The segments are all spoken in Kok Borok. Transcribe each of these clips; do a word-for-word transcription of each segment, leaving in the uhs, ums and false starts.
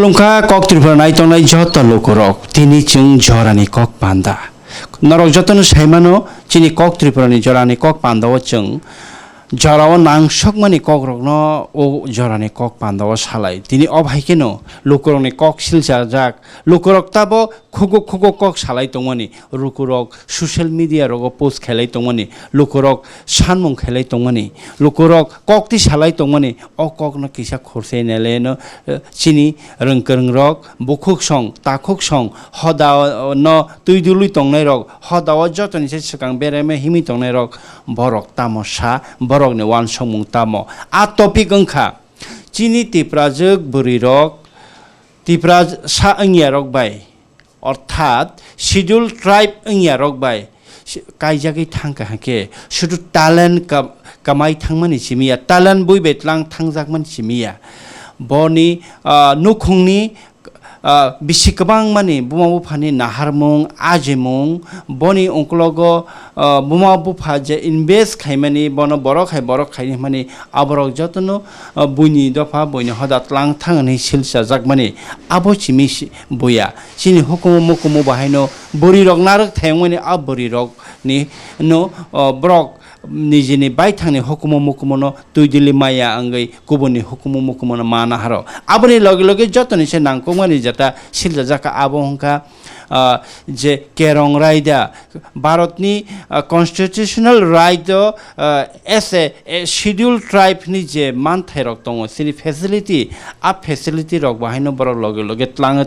Wngkha kok Tripura naitongnai joto lukurok, tini chwng jorani kok panda. Norok jotono saimano, chini kok Tripurani jorani kok pandao chwng jorao nangsokmani kokrokno o jorani kok pandao salai. Tini o hai kheno lukurokni kok silchajak, lukurok tabo khuguk khuguk kok salai tongmani, lukurok social media rogo post khailai tongmani, lukurok sanmung khailai tongmani, lukurok kokti salai tongmani, o kokno kisa khorse neleno, eh, chini rwng kwrwng rok, bukhuk song, takhuk song, hoda no twi dului tongnai rok, hoda o jotoni se swkang bereme himi tongnai rok, borok tamo sa, borokni uansukmung tamo. A topic wngkha chini Tiprajwk bwrwi rok, Tiprasa wngya rok bai, orthat Schedule Tribe wngya rok bai si-, kaijagwi thangkha hwnkhe, sudu talent ka-, kamai thangmani simi ya, talent bui bai tlang thangjakmani simi ya. Boni, ah, nukhungni, ah, bisi kwbangmani buma buphani naharmung, ajimung, boni ungklogo, ah, buma bupha je invest khaimani, bono borok hai borok khaini hwnmani, aborok jotono, ah, buini dopha, buini hoda tlang thang hwnwi silchajakmani, abo simi si-, buya. Chini hukumu mukumu bahaino bwrwi rok narwk thayungmani a bwrwi rok ni no, o, borok nijini baithangni hukumu mukumu no twi dili maya wngwi kubunni hukumu mukumu no mana haro. Aboni loge loge jotoni se nangkukmani jeta siljajak kha abo wngkha, ah, je kerong raida Bharatni, ah, constitutional right o, ah, as a, a schedule tribe ni je manthai rok tongo, chini facility, a facility rok bahaino borok loge loge tlang-,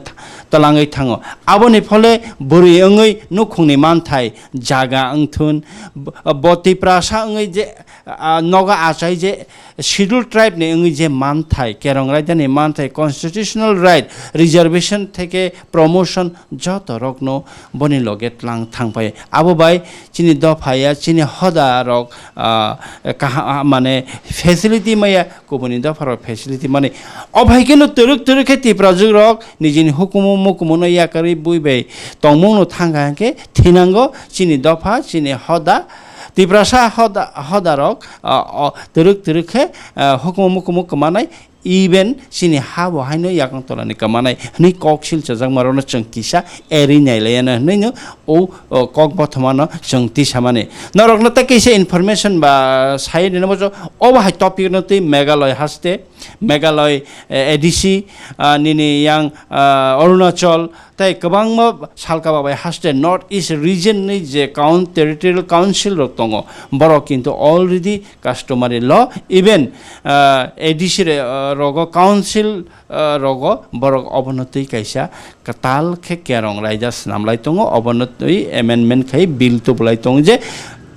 twlangwi thango. Aboni phole bwrwi wngwi nukhungni manthai jaga wngthun, bo, bo Tiprasa wngwi je, ah, nogo achai je Schedule Tribe ni wngwi je manthai, kerong raida ni manthai, constitutional right, reservation theke promotion joto rokno boni loge tlang thangpai. Abo bai chini dopha ya, chini hoda rok, ah, kaha-, mane facility maya, kubuni dopha rok facility mani. Obhai khe no twrwk twrwk khe Tiprajwk rok nijini hukumu mukumu no yakarwi bui bai tongmung no thangkha hwnkhe thinango chini dopha, chini hoda, Tiprasa hoda, hoda rok, ah, o, twrwk twrwk khe, ah, hukumu mukumu kwmanai, even chini ha bo haino yakung tolani kwmanai hwnwi kok silchajakma rokno chwng kisa eri nailaiano hwnwi no o, o, kok bothomano chwng tisamani. Norokno tei kisa information ba sai rwna bo obo hai topic no twi Meghalaya haste, Meghalaya, eh, A D C, ah, nini yang, ah, Arunachal, tei kwbangma salka babai haste North East region ni je coun-, territorial council rok tongo, borok kintu already customary law, even, ah, A D C re-, ah, rogo council, ah, rogo borok obono twi kaisa kwtal khe kerong raida swnamlai tongo, obono twi amendment khai bill tublai tongo je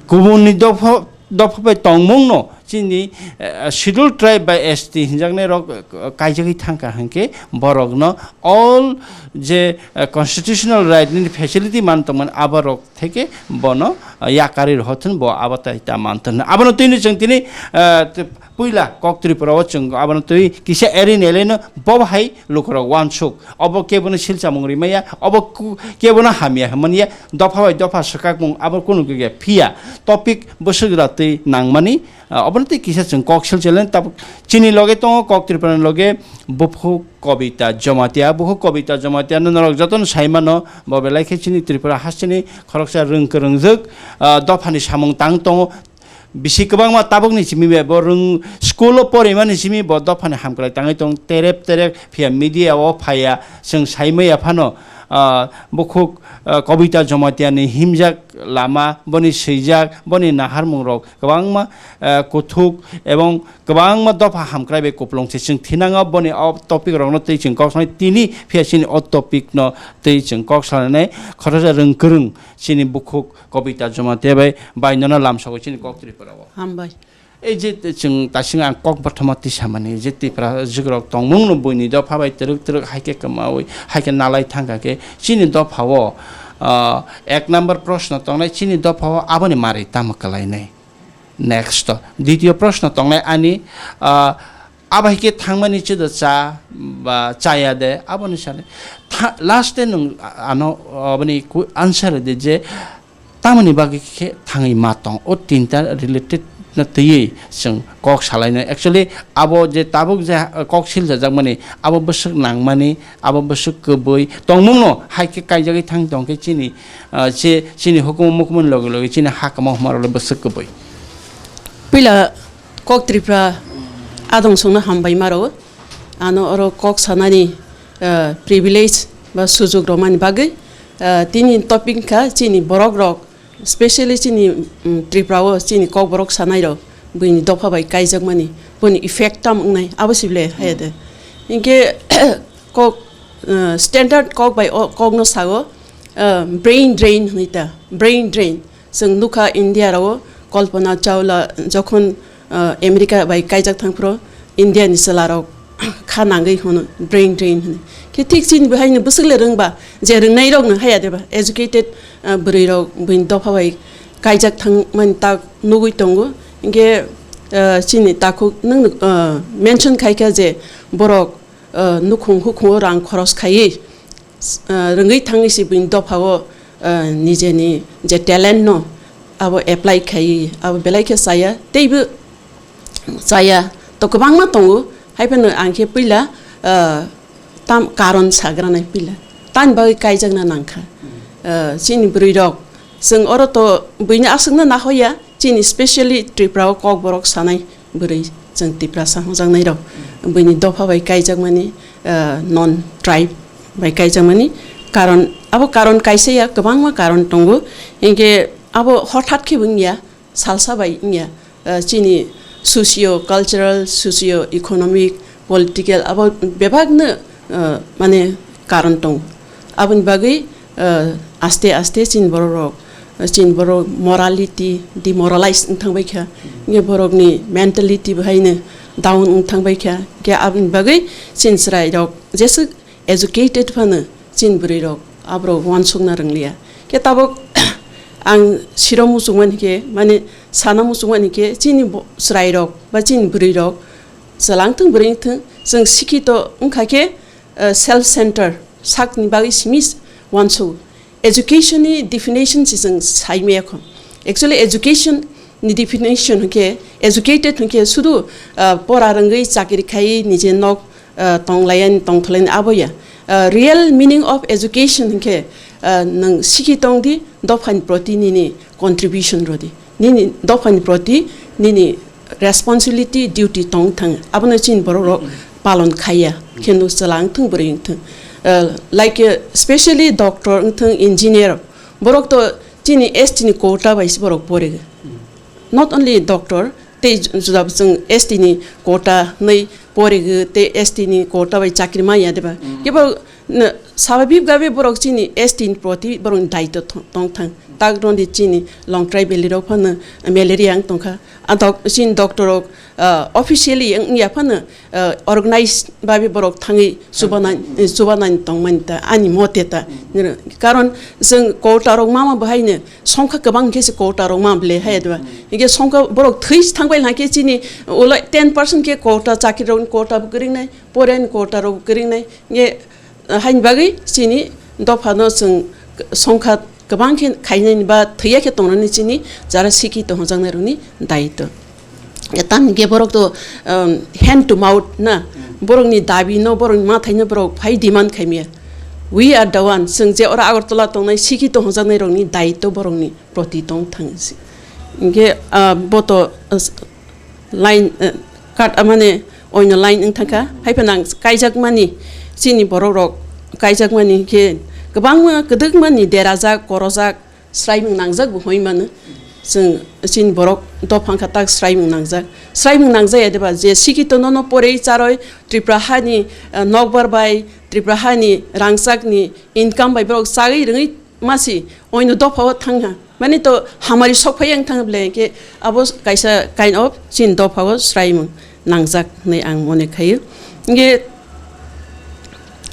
kubunni dopha dopha bai tongmung no chini, eh, Schedule Tribe bai S T hinjaknai rok, eh, kaijagwi thangkha hwnkhe borok no all je, eh, constitutional right ni facility man tongmani abo rok theke bono, eh, yakarwi rohorthun bo abo tai ta manthun. Abono tini chwng tini, eh, te-, puila kok Tripura o chwng abono twi kisa eri neleno bo hai lukurok wansuk. Obo kebono silchamung rimaya, obo ku-, kebono hamya hwnmanya, dopha bai dopha swkakmung abo kunu khe phiya. Topic bwswk da twi nangmani, ah, obono tei kisa chwng kok silchalen tabuk chini loge tongo, kok Tripura ni loge buphuk Kobita Jomatia, buphuk Kobita Jomatia no norok jotono sai mano, bo belai khe chini Tripura hasteni khoroksa rwng kwrwngjwk, ah, dophani samung tang tongo. Bisi kwbangma tabukni simi bai bo rwng school o porimani simi bo dophani hamkrai tangwi tong terep terep phiya media o phaiya chwng sai maya phano, ah, bukhuk, ah, Kobita Jomatia ni himjak lama boni swijak boni naharmung rok kwbangma, ah, kuthuk ebong kwbangma dopha hamkrai bai kupulung se chwng thinango boni o topic rok no twi chwng kok sanai tini phiya chini o topic no twi chwng kok sanai khoroksa rwng kwrwng chini bukhuk Kobita Jomatia bai, bai nono lamsogo chini kok Tripura o. Hambai. Ei je te chwng tasing ang kok bothoma tisamani je Tipra jigrok tongmung no buini dopha bai twrwk twrwk hai khe kwmawi hai khe nalai thangkha khe chini dopha o, ah, ek number proshno tongnai chini dopha o aboni mari tamo kwlainai. Next, ditiyo proshno tongnai ani, ah, Abo hai khe thangmani chudo cha ba chaya de, aboni sale. Tha-, last e nwng ano, aboni ku-, answer de je tamoni bagwi khe thangwi ma tong. O tinta related No twiwi chwng kok salainai. Actually, abo je tabuk je, uh, kok siljajakmani, abo bwswk nangmani, abo bwswk kwbwi tongmungno hai khe kaijagwi thang tong khe chini, uh, che, chini hukumu mukumuni loge loge chini hakama humarokle bwswk kwbwi. Puila kok Tripura adong songno hambai maro. Ano oro kok sanani, uh, privilege ba sujok romani bagwi, uh, tini topic kha chini borok rok, specially chini, um, Tripura o chini kokborok sanai rok buini dopha bai kaijakmani, boni effect tam wngnai, abo si ble haya de. Hinkhe kok, uh, standard kok bai o kok no sao, uh, brain drain hwnwi ta, brain drain. Chwng nukha India rao Kalpana Chawla jokhon, uh, America bai kaijak thangphro India ni chwla rok kha nangwi hwno brain drain hwnwi. Khe thik chini bwhaino bwswk le rwngba, je rwngnai rok no haya deba educated, ah, bwrwi rok buini dopha bai kaijak thangmani tak nugwi tongo. Hinkhe, ah, chini takhuk nwng, ah, mention khaikha je borok, ah, nukhung hukhungo rang khoros khaiwi, ah, rwngwi thangwi se buini dophao, ah, nijeni je talent no abo apply khaiwi abo belai khe chaya teibo chaya to kwbangma tongo, hai phano ang khe puila, ah, tam karon sagranai puila. Tamni bagwi kaijakna nangkha. Ah, chini bwrwi rok, chwng oro to buini aswkno nahoya, chini specially Tripura o kokborok sanai bwrwi, chwng Tiprasa hwnjaknai rok, buini dopha bai kaijakmani, ah, non tribe bai kaijakmani karon, abo karon kaisa ya, kwbangma karon tongo. Hinkhe abo hothat khe wngya, salsa bai wngya, ah, chini socio cultural, socio economic, political abo bebakno, ah, mane karon tongo. Aboni bagwi, ah, aste aste chini borok rok, ah, chini borok morality demoralize wng thang bai kha, hinkhe borokni mentality bahaino down wng thang bai kha. Hinkhe aboni bagwi chini chwrai rok jeswk educated phano chini bwrwi rok aborok uansukna rwngliya. Khe tabuk ang siro muchungmani khe, mane sana muchungmani khe chini bo-, chwrai rok ba chini bwrwi rok chwla wngthung bwrwi wngthung, chwng sikhito wngkha khe, eh, self center, sakni bagwi simi uansuk. Education ni definition se chwng sai maya kho. Actually, education ni definition hwnkhe, educated hwnkhe sudu, ah, pora rwngwi chakri khai nije nok, ah, tonglayani tongtholaini abo ya. Ah, real meaning of education hwnkhe, ah, nwng sikhi tongdi, dophani proti nini contribution rwdi. Nini dophani proti nini responsibility, duty tong thang. Abono chini borok rok palon khaiya. Khe nwng chwla wngthung, bwrwi wngthung. Ah, like, ah, specially doctor wngthung, engineer. Borok to chini S T ni quota bai se borok pore. Not only doctor, tei juda chwng S T ni quota hwnwi pore tei S T ni quota bai chakri manya deba. Kebo swabhabik bhabe borok chini S T ni proti borok ni daitw tong thang. Tak rwndi chini Longtrai valley rok phano malaria wng tongkha. A dok-, chini doctor rok, ah, officially wng ya phano, ah, organized bhabe borok thangwi chubanai, eh, chubanani tongmani ta, ani mote ta. Karon chwng quota rok mama bahaino songkha kwbang khe se quota rok ma ble hai deba. Hingke songkha borok thwi thangbai hwnkhe chini ulo ten percent khe quota chakri rok quota bo kwrwng nai, pore ni quota rok bo kwrwng nai. Hingke, ah, haini bagwi chini dopha no chwng songkha kwbang khe khainani ba thwiya khe tongnani chini jara sikhi tongjaknai rokni daitw. Tamni khe borok to, um, hand to mouth na, borokni dabi no, borokni mathai no borok phai demand khaimya. We are the one, chwng je oro Agartala tongnai sikhi tongjaknai rokni daitw borokni proti tong thang si. Hingke, ah, boto, ah, line, eh, kat, ah, mane oino line wng thangkha. Hai phano ang kaijakmani, chini borok rok kaijakmani khe kwbangma kwdwkmani derajak, korojak, swraimung nangjak bo hoi mano. Chwng chini borok dophang kha tak swraimung nangjak. Swraimung nangjaya deba je sikhi tono no porei charoi Tripura hani, eh, nokbar bai, Tripura hani rangchakni income bai borok chagwi rwngwi masi oino dophao thangha. Mani to hamari sok phai yang thang ble ke abo kaisa kind of chin dophao swraimung nangjak hinwi ang mone khayo. Nge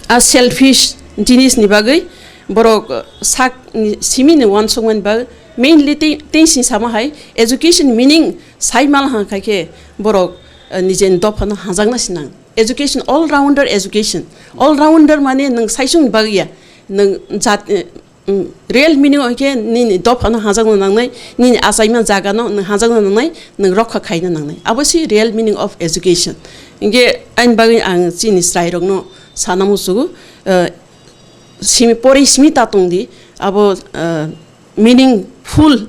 a selfish jinis ni bagwi borok sak ni simi ni wansuk mani bagwi mainly te-, tensing sama hai education meaning sai mal ha khai khe borok, eh, nijeni dophano hajakna sinang. Education, all rounder education. All rounder mane nwng saisung bagwi ya, nwng jat, eh, Mm, real meaning o khe nini dophano hajakna nangnai, nini achaima jagano nwng hajakna nangnai, nwng rokha khaina nangnai. Abo si real meaning of education. Hinkhe ani bagwi ang chini chwrairokno sana muchugo, eh, simi, pori simi ta tongdi, abo, eh, meaningful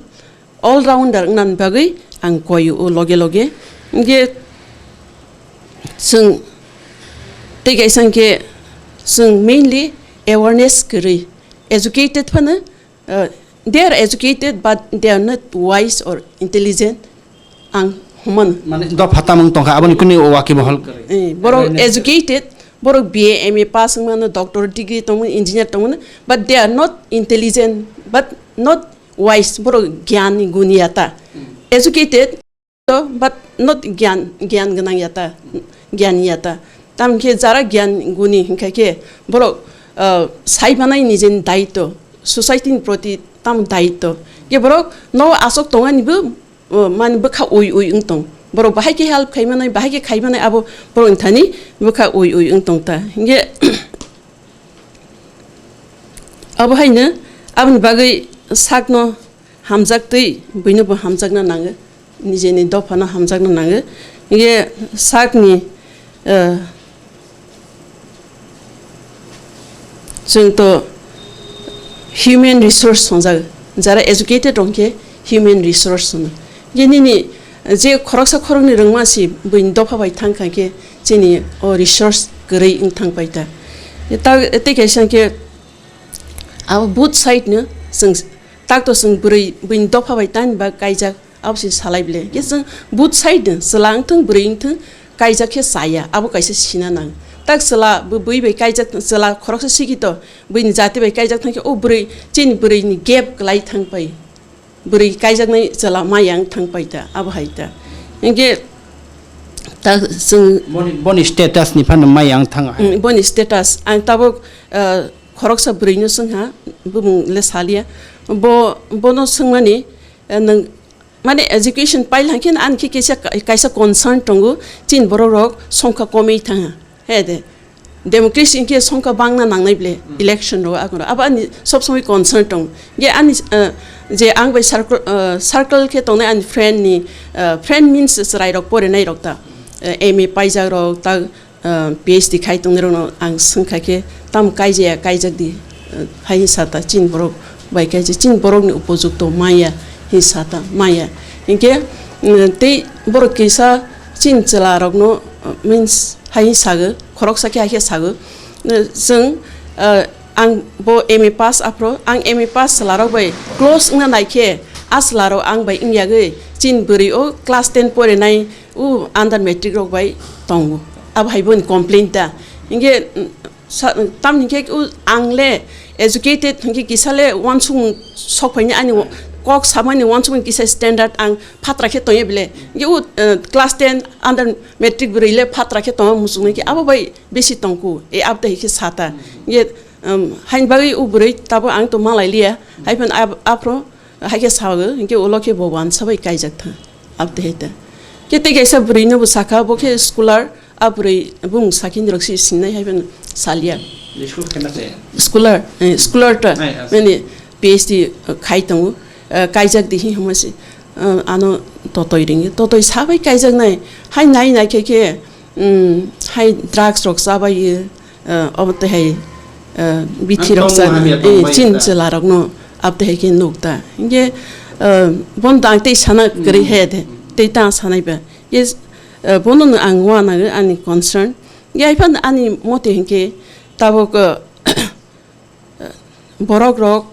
all rounder wngnani bagwi ang koi o loge loge. Hinkhe chwng tei kaisa hinkhe chwng mainly awareness kwrwi, educated phano, uh, they are educated but they are not wise or intelligent ang humano. Mane dopha tamung tongkha, aboni kuni waki mohol kwrwi. Eh, borok awareness educated, borok B A, M A pass wngmano, doctor degree tongmano, engineer tongmano, but they are not intelligent, but not wise, borok gyan ni guni ya ta. Hmm. Educated to, but not gyan, gyan gwnang ya ta, gyan ya ta. Tamkhe jara gyan guni hinkha khe borok, uh, sai manai nijeni daitto, society ni proti tam daitto. Khe borok no asok tongani bo, uh, mani bwkha ui ui wng tong. Borok bahai khe help khai manai, bahai khe khai manai abo borok ni thani bwkha ui ui wng tong ta. Hinkhe abo haino aboni bagwi sakno hamjak twi buino bo hamjakna nango, nijeni dophano hamjakna nango. Hinkhe sakni, eh, chwng to human resource songjago, jara educated rok khe human resource hwno. Hinkhe nini je khoroksa khoroknwi rwngma si buini dopha bai thang kha khe chini o resource kwrwi wng thang pai ta. Ta-, tei kaisa khe abo both side no chwng tak to chwng bwrwi buini dopha bai tani ba kaijak. Abo se salai bele. Khe chwng both side, chwla wngthung, bwrwi wngthung, kaijak khe chaya. Abo kaisa sina nang. Tak chwla bo bui bai kaijak, chwla khoroksa sikito, buini jati bai kaijak thang khe, o bwrwi, chini bwrwi ni gap kwlai thang pai. Bwrwi kaijaknai chwla maya wng thang pai ta, abo hai ta. Hinkhe ta chwng Boni, boni status ni phano maya wng thang hai. Mm, boni status. Ang tabuk, uh, khoroksa bwrwi no swngha, bumung le salia. Bo, bono swngmani, uh, nwng Mane education pailhang khe ani khe kaisa, kaisa concern tongo, chini borok rok songkha komwi thangha. He de. Democracy hinkhe songkha bangna nangnai ble, mm, election ro akhoro. Abo ani sob somoi concern tong. Ge ani, eh, je ang bai circle, eh, circle khe tongnai ani friend ni, eh, friend means chwrai rok porinai rok ta. Eh, M A paijak rok ta, ah, P H D khai tongnai rokno ang swngkha khe, tamo kaijaya, kaijak di, ah, hai hinsa ta, chini borok bai kaijak, chini borokni upojukto maya hinsa ta, maya. Hinkhe, mm, tei borok kisa chini chwla rokno, ah, means hai hinsago, khoroksa khe hai khe sago, ah, chwng, ah, ang bo M A pass aphro, ang M A pass chwla rok bai close wngna nai khe, a chwla rok ang bai wng yagwi, chini bwrwi o class ten porinai, U under matric rok bai tongo. Abo hai boni complain ta. Hinkhe, mm, sa-, tamni khe u ang le educated hinkhe kisa le uansukmung sok phaini ani wa-, kok samani uansukmung kisa standard ang phatra khe tongya bele. Hinkhe u, eh, class ten under matric bwrwi le phatra khe tongma muchungnai khe abo bai besi tongku. E abo dai khe sata. Hinkhe, um, haini bagwi u bwrwi tabo ang to malai liya. Hai phano ab-, aphro Hai khe sago, hinkhe ulo khe bo uansa bai kaijak tha, abtwi hai ta. Khe tei kaisa bwrwi no bo sakha, bo khe scholar, a bwrwi bumung sakhe ni rok si sinai hai phano salia. School khe na se? Scholar, eh, scholar ta, Ai, as- mane P H D khai tongo, eh, kaijak di hi hama se, eh, ano totoi ringi, totoi sa bai kaijak nai, hai nai nai khe khe, um, hai drugs rok cha bai, eh, obo twi hai, eh, bithi Ang rok tong cha, hamya tong eh, bai chin ta. Chwla rok no abtwi hai khe nuk ta. Hinkhe, eh, bon dang tei sana kwrwi Mm. he de, tei ta sanai ba. Ye, eh, bono no ang uanago ani concern. Ye hai phano ani mote hinkhe tabuk, eh, borok rok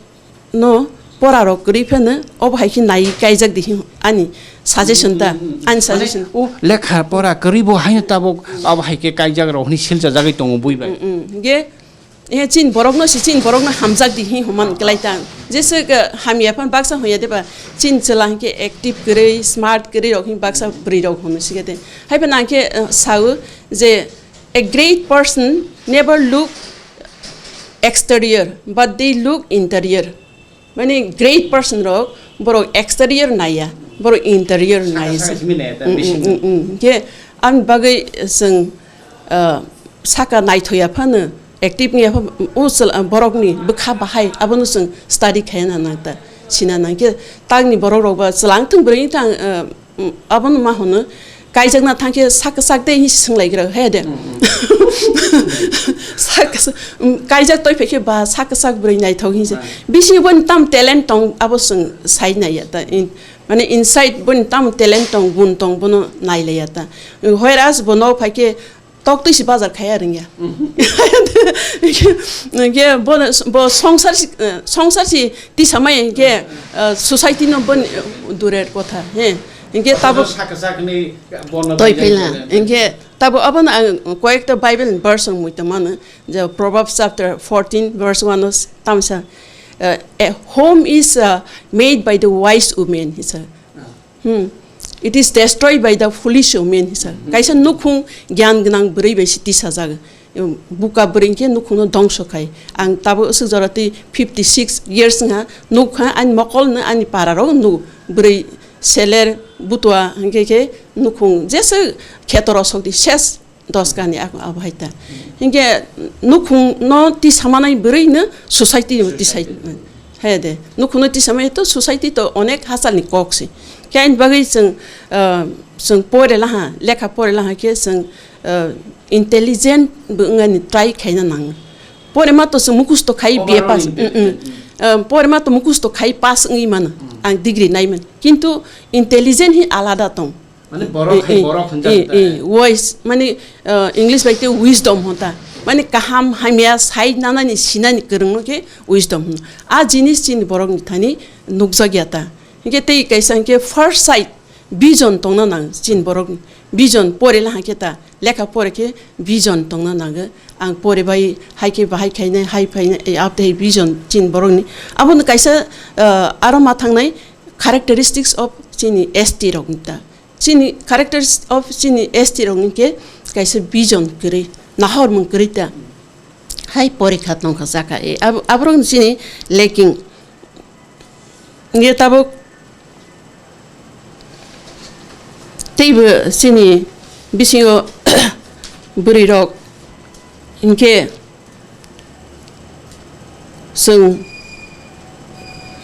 no pora rok kwrwi phano obo hai khe nai kaijak di hin ani suggestion ta, Mm, mm, mm. ani Mane, suggestion. O lekha pora kwrwi bo haino tabuk abo hai khe kaijak rok hwnwi silcha jagwi tongo bui bai. Mm, mm. Hinkhe, eh, chin borok no si chin borok no hamjak di hin human kwlai tang. Jese ke hamya phan baksa hoya deba chin chwla hinkhe active kwrwi, smart kwrwi rok hin baksa bwrwi rok hwnwi sikhe de. Hai phano ang khe, eh, sao je, "A great person never look exterior, but they look interior." Mane great person rok borok exterior naiya, borok interior Saka nai saka se. Simi naiya, ta Mm, bising mm, mm, mm. Ke ani bagwi chwng, ah, saka naithoya phano active wngya pha, o chwla-, borokni bwkha bahai abono chwng study khaina nang ta, sina nang khe. Takni borok rok ba chwla wngthung bwrwi wngthang, eh, mm, abono ma hwno kaijakna thang khe sak kwchak de hinwi swnglaikra he de. Sak kwchak, mm, kaijak toi phai khe ba sak kwchak bwrwi naithok hinwi se. Bisingo boni tam talent tong abo chwng sai naiya ta. In-, mane inside boni tam talent tong, gun tong bono nailaiya ta. Whereas bono phai khe tok twi si bazar khaya rwngya. Hingke bo, bo songsar si, songsar si tisa mai hingke, eh, society no bon, eh, durer kotha, he. Hingke tabo sak sak ni bono toi phela, hingke tabo abon ang koyekta Bible verse ang muita mano, je Proverbs chapter fourteen verse one os tamsa, eh, "A home is, uh, made by the wise woman," he said. Hmm. "It is destroyed by the foolish women," he said. Kaisa nukhung gyan gnang bwrwi bai se tisajak. Buka bwrwi khe nukhungno dongso khai. Ang tabo aswk jora twi fifty six years wngha, nukha ani mokol no ani para rok nuk bwrwi seler butua hingke khe nukhung jesa kheto rosok di ses. Dos gani abo hai ta. Hingke nukhung no tisa manai bwrwi no society no tisai. Society. He de. Nukhung no tisa mai to society to onek hachal ni kok se. Khe ani bagwi chwng, ah, chwng pore laha, lekha pore laha khe chwng, ah, intelligent bo wngani try khaina nang. Pore ma to chwng mukusto khai B A pass. Overall intelligent. Mm, mm. Ah, pore ma to mukusto khai pass wngwi mano. Mm. Ang degree nai man. Kintu intelligent hi alada tong. Mane borok hai, eh, borok hwnjak eh, ta. Eh, wise, mane, uh, English bai te wisdom hwn ta. Mane kaham hamya sai nanani sinani kwrwngno khe wisdom hwn. A jinis chini borokni thani nukjak ya ta. Hinkhe tei kaisa hinkhe first sight, vision tongna nang chini borokni. Vision pore laha khe ta, lekha pore khe vision tongna nango. Ang pore bai hai khe bahai khainai, hai phainai, eh, abtei vision chini borokni. Abono kaisa, uh, aro ma thangnai characteristics of chini S T rokni ta. Chini characters of chini S T rok ni khe kaisa vision kwrwi, nahormung kwrwi ta. Hai porikha tongkha saka, e, ab-, aborok chini lacking. Nge tabuk teibo chini bisingo bwrwi rok hinkhe Chwng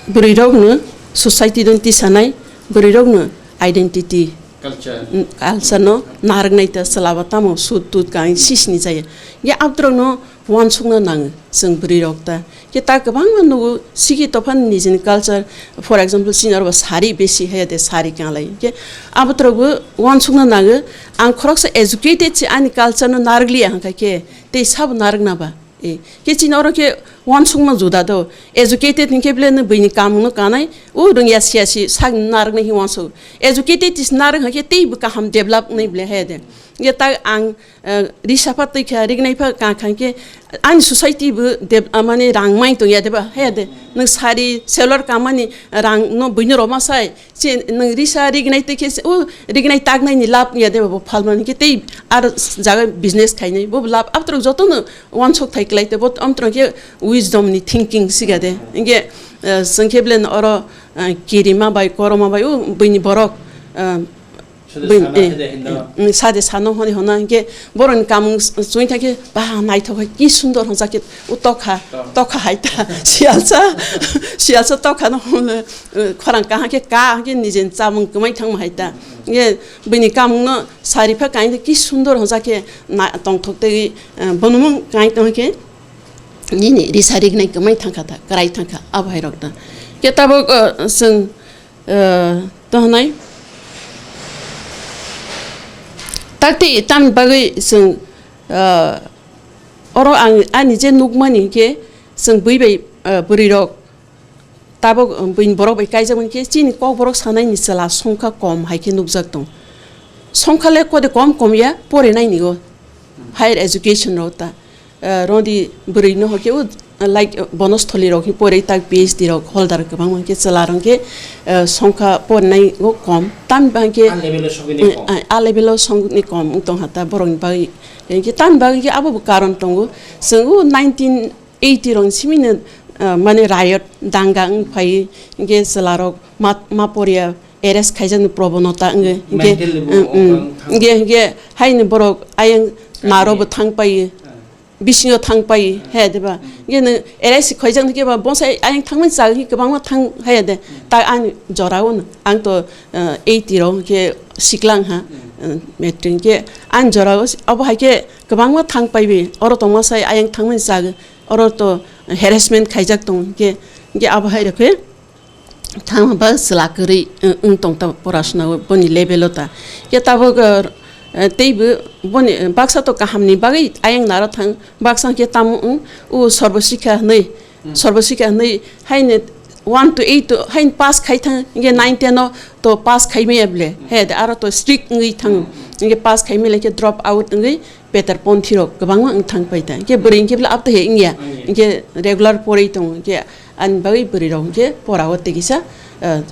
bwrwirokno society-no tisanai, bwrwirokno identity, culture, mm, culture-no narwknai ta, chwla bo tamo sut tut kang sisini jaya. Ye abdrokno uansukna nango chwng bwrwirok ta. Ye ta kwbangma nugo sigi tophani nijini culture, for example, chini oro bo sari besi haya de sari kanglai. Ye abdrokbo uansukna nango, ang khoroksa educated se ani culture-no narwkliya hwnkha khe tei sabo narwkna ba? E, khe chini oro khe uansukma juda do. Educated hinkhe bele nw buini kamungno kanai, o rwngya siya si sak narwknai hi uansuk. Educated is narwk hinkhe teibo kaham develop wngnai bele haya de. Ye ta ang, eh, risa pha twi kha, rignai pha ka kha hinkhe ani society bo dev-, ah, mane rang mai tongya de ba haya de. Nwng sari seller kamani rang no buino roma sai, Che nwng risa rignai tei khe se, o rignai taknai ni lab ya de bo phalmani khe tei ar jaga business khainai bo lab abtrok joto no uansuk thai klai te bo amtrok khe wisdom ni thinking siga de. Inge, eh, chwng khe blen oro, eh, kirima bai koroma bai o buini borok, eh, Sade bui-, sana eh, hede hinda. Mm, sade sano honi hona inge boroni kamung s-, chwng thai khe ba naithok hai ki sundor hon jakhe o tokha, Tok. Tokha hai ta sialsa, sialsa tokha no hon. Eh, khorang kaham khe ka hwnkhe nijen chamung kwmai thangma hai ta. Ye bini kamungno sari pha kain ki sundor hwnsa khe na tongthok tei, eh, bonumung kain tong khe nini risa rignai kwmai thangkha ta, kwrai thangkha abo hai rok ta. Khe tabuk, eh, chwng, eh, to hwnai takti tamni bagwi chwng, eh, oro ang ani je nukmani khe chwng bui bai, eh, bwrwi rok Tabok, um, buini borok bai kaijakmani khe chini kokborok sanaini chwla songkha kom hai khe nukjak tong. Songkha le kode kom kom ya, porinai ni o higher education rok ta, eh, rodi bwrwi no hokhe o, like, eh, Bonostholi rok khe pori tak P H D rok holder kwbangma khe chwla rok khe, eh, songkha porinai o kom. Tamni bagwi khe, A level o sogwi ni kom. Eh, A level o songni kom wng tong ha ta borok ni bagwi. Hinkhe tamni bagwi khe abo bo karon tongo. Chwng o nineteen eighty rok ni simi no, ah, mane riot danga wng phai, hinkhe chwla rok ma, ma poria arrest khaijak ni probonota wngwi, hinkhe, Mentally bo mm, mm, obang thang. Hinkhe, hinkhe haini borok ayang Kaiya. Naro bo thang pai. Ah. bisingo thang pai, he, diba? Nge nwng L I C khaijak nike ba bonsai ayang thangmani chak hi kwbangma thang, he, de. Ta ani jora o no, ang to, eh, eighty rok ke siklang ha, eh, matric ke ani jora o, abo hai ke kwbangma thang pai bi, oro tongma sai ayang thangmani chak, oro to harassment khaijak tong ke, ke abo hai rok he. Thangma ba chwla kwrwi, eh, wng tong ta porasona o boni level o ta. Ke tabuk, eh, teibo boni, eh, baksa to kaham ni bagwi ayang naro thang, baksa ke tamo wng, o sorbo sikha hwnwi, sorbo sikha hwnwi haino one to eight to haino pass khai thang, nge nine ten o to pass khai maya ble. He, de aro to strict wngwi thango. Nge pass khai mele ke drop out wngwi peter ponthi rok kwbangma wng thang pai ta. Nge bwrwi nge bla abta he wngya. Nge regular porwi tongo. Nge ani bagwi bwrwi rok hwnkhe pora o tei kisa, eh,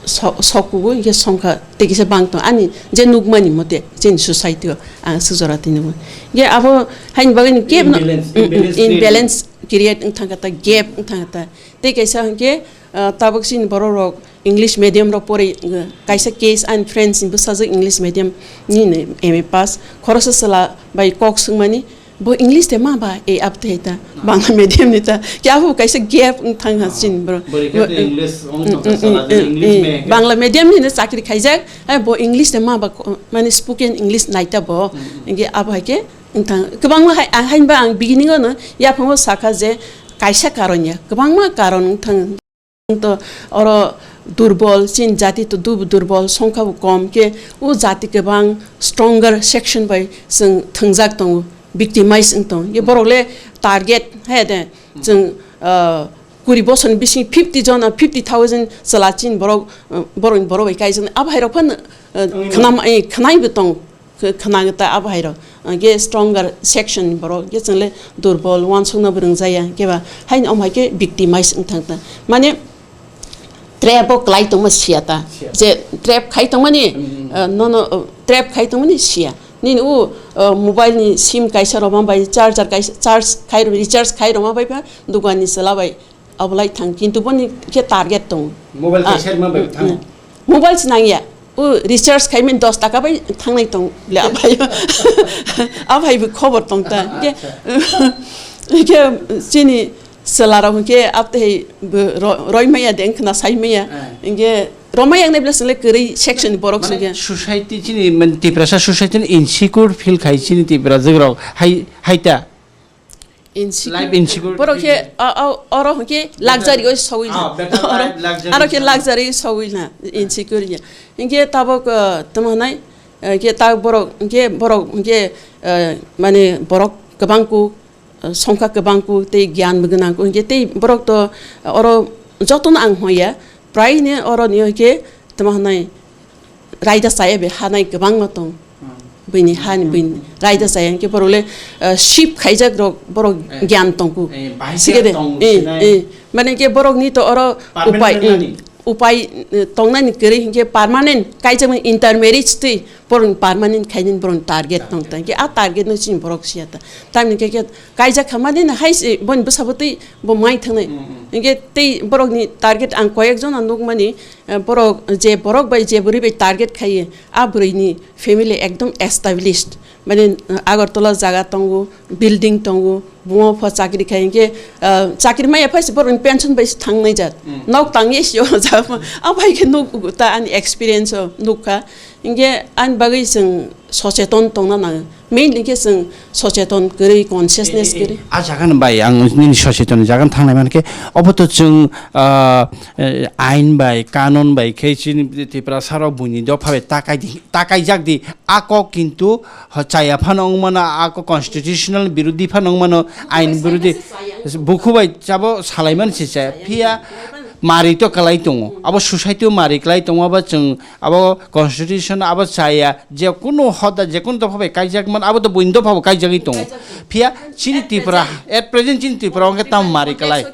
so-, sok kubu hwnkhe songkha tei kisa bang tong ani je nukmani mote chini society o ang sujora tini bo. Hwnkhe abo haini bagwi ni kebo no, imbalance, mm, mm, imbalance create. Imbalance create wng thang kha ta, gap wng thang kha ta. Tei kaisa hwnkhe, eh, tabuk chini borok rok English medium rok porwi, eh, kaisa case ani friends ni bwsajwk English medium nini M A pass khoroksa chwla bai kok swngmani, bo English de ma ba, e, ap de ta, Bangla medium ni ta. Kya hu kaisa gap wng thang ha chin bro. Bori khe to English ong thang sa sala de English me. Bangla medium ni chakri khaijak, ai bo English de ma ba ko-, mane spoken English nai ta bo. Inge abo hai ke wng thang. Kwbangma hai, ang hai ba ang beginning o no yaphango sakha je kaisa karon ya. Kwbangma karon wng thang. To oro durbol, chin jati to dub durbol, songkha bo kom, ke o jati kwbang stronger section bai chwng thwngjak tongo, victimize wng tongo. Ye borok le target, he de, chwng, ah, kuri bosor ni bising fifty jon, ah, fifty thousand chwla chin borok, ah, borok ni borok bai kaijak, abo hai rok phan, ah, khwnam, eh, khwnai bo tongo. Khe-, khna ta abo hai rok, ah, ge stronger section ni borok, ge chwng le durbol, uansukna bo rwngjaya, khe ba haino omo hai khe victimize wng thang ta. Mane, trap o klai tongma siya ta. Siya. Je trap khai tongmani, ah, no, no, ah, trap khai tongmani siya. Nini u, ah, mobile ni sim kaisa roma bai, charger kaisa, charge khai roma, recharge khai roma bai ba, dukan ni chwla bai. Abo lai thang, kintu boni khe target tong. Mobile ah, kaisa rima bai mm, thang. Mm. Mobile se nangya. O recharge khai min dos taka bai thangnai tong le abai. Abai bo khobor tong ta. Ke, acha. Ke chini chwla rok ke apte hai bo ro-, roi maya de wngkhna sai maya. Ah. Inge romai yang nai bla sele kwrwi section borok mane sele. Society chini man Tiprasa society ni insecure feel khai chini Tipra jwk rok hai, hai ta. Insecure. Life insecurity. Borok khe, a, a, oro hwnkhe luxury o sogwi na. Ah, better life, luxury oro khe sogwi. Luxury sogwi na, insecure ya. Hwnkhe tabuk, ah, tamo hwnai, ah, hwnkhe tabuk borok, hwnkhe borok, hwnkhe, ah, mane borok kwbang ku, ah, songkha kwbang ku, tei gyan bo gwnang ku, hwnkhe tei borok to, ah, oro jotono ang hwn ya, prai ni oro ni hwnkhe tamo hwnai, raida chaya be hanai kwbangma tong. Hmm. Bini hani bini raida chaya hwnkhe borok le, eh, sip khaijak rok borok eh, gyan tongku. Eh, bahai sikede, tong eh, sinai. Eh, mane ke borok ni to oro permanent upai, nani? Eh, upai, eh, tongnani kwrwi hwnkhe permanent kaijak intermarriage twi borok permanent khainani borok target tong ta. Hwnkhe a target no chini borok siya ta. Tamni khe, khe kaijak kha mani na hai se boni bwsa bo twi bo mai thangnai. Hmm, hmm. Hwnkhe tei borok ni target ang koyek jona nukmani, eh, borok, je borok bai je bwrwi bai target khaiye, a bwrwi ni family ekdom established. Mane, eh, Agartala jaga tongo, building tongo, buma pha chakri khai hwnkhe, eh, chakri maya phai se borok ni pension bai se thangnai jat. Hmm. Nok tangye se o jat. A bai khe nuk ta ani experience o nukha. Hwnkhe ani bagwi chwng socheton tongna nango. Mainly khe chwng socheton kwrwi, consciousness kwrwi. A jaga ni bai ang nini socheton jaga ni thangnai mankhe, obo to chwng, ah, eh, ain bai, kanun bai khe chini Tiprasa rok buini dopha bai takai di, takaijak di. A kok kintu chaya phano wng mano, a kok constitutional birodi phano wng mano, ain birodi. Bukhu bai chabo salai mani se chaya. Phiya mari to kwlai tongo. Abo society o mari kwlai tongo, abo chwng abo constitution abo chaya, je kunu hoda, je kunu dopha bai kaijak man, abo to buini dopha bo kaijagwi tongo. Phiya chini Tripura, at present chini Tripura o hwnkhe tamo mari kwlai.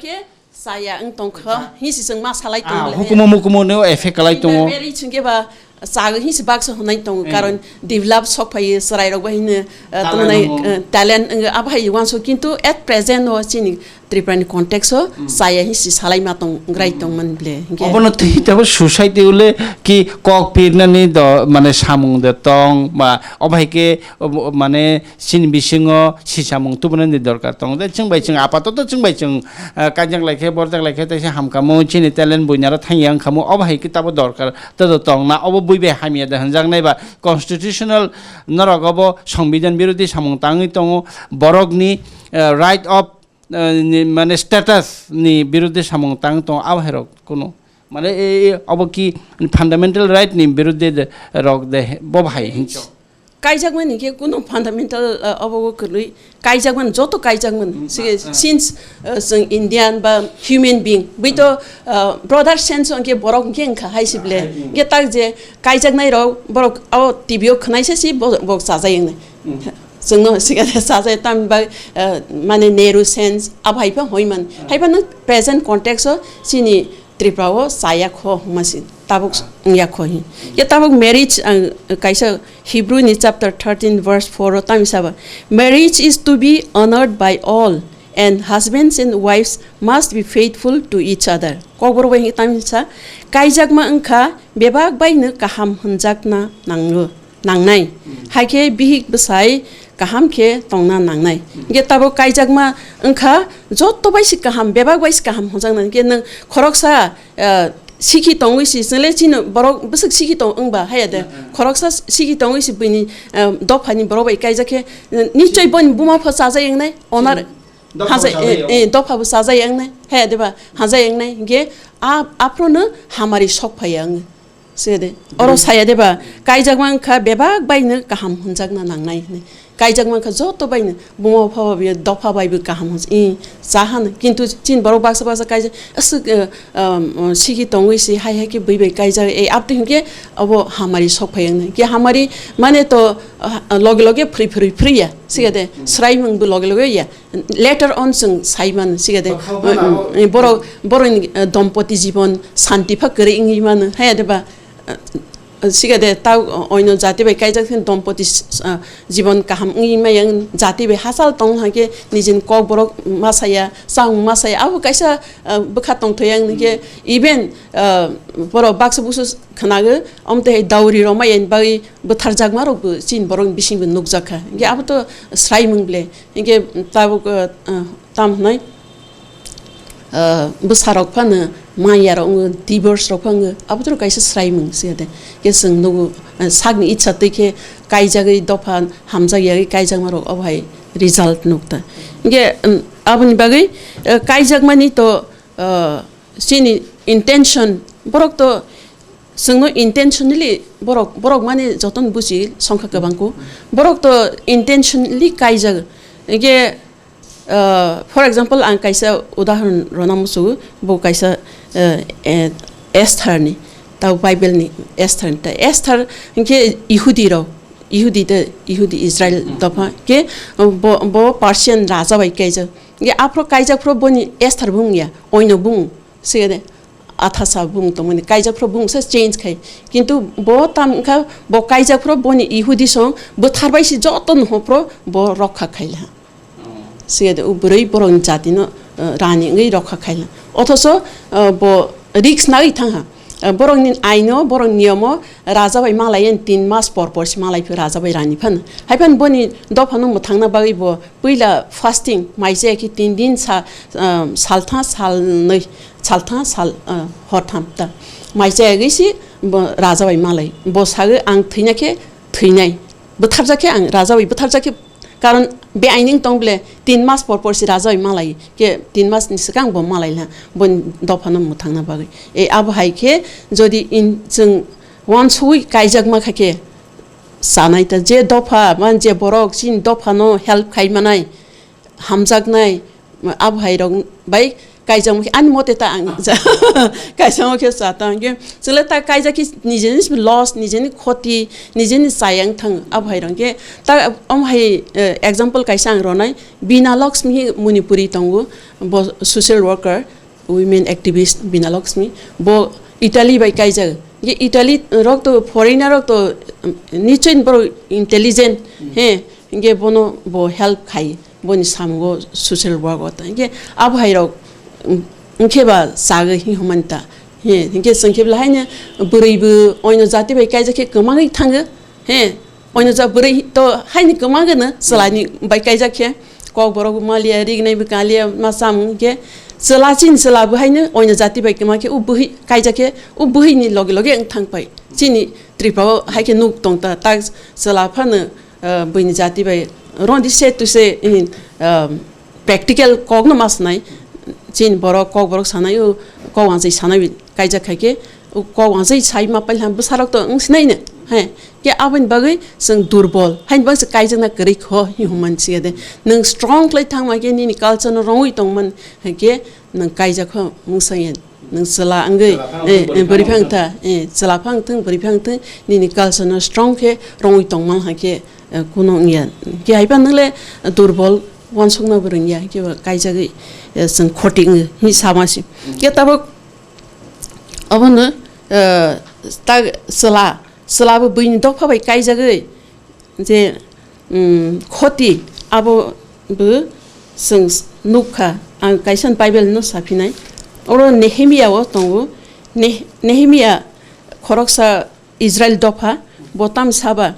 Chaya wng tongkha, hinsi chwng ma salai tongo. Ah, hukumu mukumu no effect kwlai tongo. Beri chwngke ba chago hinsi baksa hwnai tongo, karon develop sok phai chwrai rok ba hino, eh, talent tongnai, abo hai wanso, kintu at present o chini Tripura ni context o chaya hi si salai ma tong, grai tong man ble. Hinkhe obono twi tabo society ule ki kok pirnani do, mane samung de tong, ba obo hai khe, ob-, mane chini bisingo si samung tubunani dorkar tong. De chwng bai chwng apatoto chwng bai chwng, ah, kaijak lai khe, borjak lai khe, teisa hamkamo chini talent buinaro thangya wngkamo, obo hai khe tabo dorkar todo tong na, obo bui bai hamya de hwnjak nai ba constitutional norok obo songbidan birodhi samung tangwi tongo, borokni, ah, right of eh, ni, mane status ni biruddhe samung tang tong, abo hai rok kunu, mane, e, e, obo ki fundamental right ni biruddhe de, rok de, bo hai hinwi. Kaijakmani khe kunu fundamental, eh, obo kwrwi, kaijakmani joto kaijakmani. Hmm, sige, ah, ah. Since, eh, chwng Indian ba human being, bui to, eh, broader sense o hwnkhe borok hwnkhe wngkha hai si ble. Hai, hmm. Hwnkhe tak je kaijaknai rok borok o T V o khwnaisa si bo-, borok chajai wngnai. Hmm. Chwngno sikha de sajai tamni bagwi, eh, mane Nehru sense, abo hai phano hoi man. Hai phano present context o chini Tripura o chaya kho hwnma si tabuk wngya kho hi. Ya tabuk marriage, ang kaisa Hebrew ni chapter thirteen verse four o tamni saba, "Marriage is to be honored by all, and husbands and wives must be faithful to each other." Kokborok bai hwnwi tamni sa, "Kaijakma wngkha bebak baino kaham hwnjakna nango." nangnai. Hmm. Hai khe bihik bwsai kaham khe tongna nangnai. Hmm. Hingke tabuk kaijakma wngkha, joto bai se kaham, bebak bai se kaham hwnjaknai. Hingke nwng khoroksa, ah, sikhi tongwi si, chwle chini borok bwswk sikhi tong wngba, haya de. Hmm, hmm. Khoroksa sikhi tongwi si buini, ah, dophani borok bai kaijak khe, nichoi boni buma pho chajai wngnai, onar. Hmm. Dopha bo hajai, chajai eh, wngnai. Eh, dopha bo chajai wngnai, haya de ba, hajai wngnai. Hingke a, aphuru no hamari sok phaiya wngo. Sede, oro saya de ba, kaijak mankha bebak baino kaham hwnjakna nangnai hwnwi. Kaijak mankha joto baino, buma bupha ba biya dopha bai bo kaham hwnj-, i, cha hano. Kintu chini borok baksa baksa kaijak, aswk, eh, um, sikhi tongwi si hai hai khe bui bai kaijak, eh, abtwi hinkhe obo hamari sok phai wngnai. Khe hamari mane to, ah, loge loge phri phri phri ya, sede, sraimung bo loge loge ya. Later on chwng sai mano, sika de, Bwkha mm, mm, borok, borokni, eh, dompoti jibon santi pha kwrwi wngwi mano, haya de ba, eh, sika de, ta oino jati bai kaijak khe dompoti s-, s-, ah, jibon kaham wngwi maya, jati bai hachal tong hai khe nijini kok borok masaya, chang masaya, abo kaisa, eh, bwkha tongthai ang hwnkhe, even, eh, borok baksa busu khwnago, omo tei dowry rok maya ni bagwi bwtharjakma rok bo chini borok ni bising bo nukjak kha, hwnkhe abo to sraimung ble. Hinkhe tabuk, uh, uh, tam hwnwi, uh, bwsarok phano manyarok wngo, divorce rok phano wngo, abo toro kaisa sraimung se de. Khe chwng nugo, uh, sakni itsa twi khe kaijagwi dopha hamjak yagwi kaijakmarok obo hai result nukta. Hinkhe, um, aboni bagwi, uh, kaijakmani to, uh, chini intention, borok to chwngno intentionally borok, borok mani jotono buji songkha kwbangkuk. Borok to intentionally kaijak. Hingke, ah, for example, ang kaisa udahoron rwna muchungo, bo kaisa, eh, eh, Esther ni, tao Bible ni Esther ni. Ta Esther hingke Yehudi rok, Yehudi de, Yehudi Israel dopha ke, bo, bo Persian raja bai kaijak. Hingke aphro kaijak phro boni Esther bung ya, oino bung. Siyade athasa bung tongmani kaijak phro bung se change khai. Kintu bo tam wngkha bo kaijak phro boni Yehudi song bwthar bai si joto no phro bo rokha khaila. Siyade o bwrwi borokni jatino, eh, rani wngwi rokha khaila. Othoso, eh, bo risk nai thangha. Eh, borokni aino, borokni niyomo raja bai malai yen tin mas por por si malai phi raja bai rani phano. Hai phano boni dophano mwthangna bagwi bo puila fasting, mai chaya khe tin din sa, ah, saltha, salnwi, saltha, sal, ah, hortham ta. Mai chayagwi si bo raja bai malai. Bo sagwi, "Ang thwina khe thwinai, bwtharjak khe ang raja bai bwtharjak khe," karon be aining tong ble tin mas por por si raja bai malai. Khe tin mas ni swkang bo malai la, bo dophano mwthangna bagwi. E abo hai khe jodi in chwng wansugwi kaijakma kha khe, chanai ta je dopha, man je borok chini dophano help khai manai, hamjaknai, abo hai rok bai kaijak mokhe ani mote ta ang ja-, kaijak mokhe cha ta hwnkhe chwle ta kaijak khe nijeni loss, nijeni khoti, nijeni chayang thang abo hai rok hwnkhe ta omo hai, eh, example kaisa ang ronai, Bina Lakshmi hi Manipuri tongo, bo social worker, women activist Bina Lakshmi, bo Italy bai kaijak. Hwnkhe Italy rok to, foreigner rok to, um, nichoi borok intelligent, he, hwnkhe bono bo help khai. boni samungo social work o ta. Hinkhe abo hai rok, um, hinkhe ba chagwi hi humani ta. He, hinkhe chwng khe belai haino bwrwi bo oino jati bai kaijak khe kwmagwi thango. He, oino ja bwrwi to haini kwmagwno chwlani bai kaijak khe. Kokborok bo maliya, rignai bo kaliya, ma chamung hinkhe chwla chini chwla bo haino oino jati bai kwma khe o bwrwi kaijak khe o bwrwini loge loge wng thang pai. Chini Tripura o hai khe nuk tong ta, tak chwla phano, ah, buini jati bai rodi se tu se, in, ah, practical kok no ma sanai, chini borok kokborok sanai o kok wansai sanai bai kaijak khai khe, o kok wansai sai ma pailha bwsarok to wng sinai no, he, khe aboni bagwi chwng durbol, haini bagwi se kaijakna kwrwi kho hi hwnmani siya de, nwng strong khlai thangma khe nini culture no rongwi tongmani hai khe nwng kaijak kho mungsa ya. Nwng chwla wngwi, chwla phang eh, thung, eh, bwrwi phang bwrwi phang thung. Tha, eh, chwla phang thung, bwrwi phang thung, nini culture no strong khe rongwi tongmang hai khe, eh, kuno wngya. Khe hai phano le durbol, wansukna bo rwngya, khe bo kaijagwi, eh, chwng khoti wngo, hi sama si. Khe tabuk obono, eh, ta chwla, chwla bo buini dopha bai kaijagwi, je, um, khoti abo bo chwng nukha, ang kaisa Bible no saphinai. Oro Nehemia o tongo. Ne-, Nehemia khoroksa Israel dopha, bo tam saba,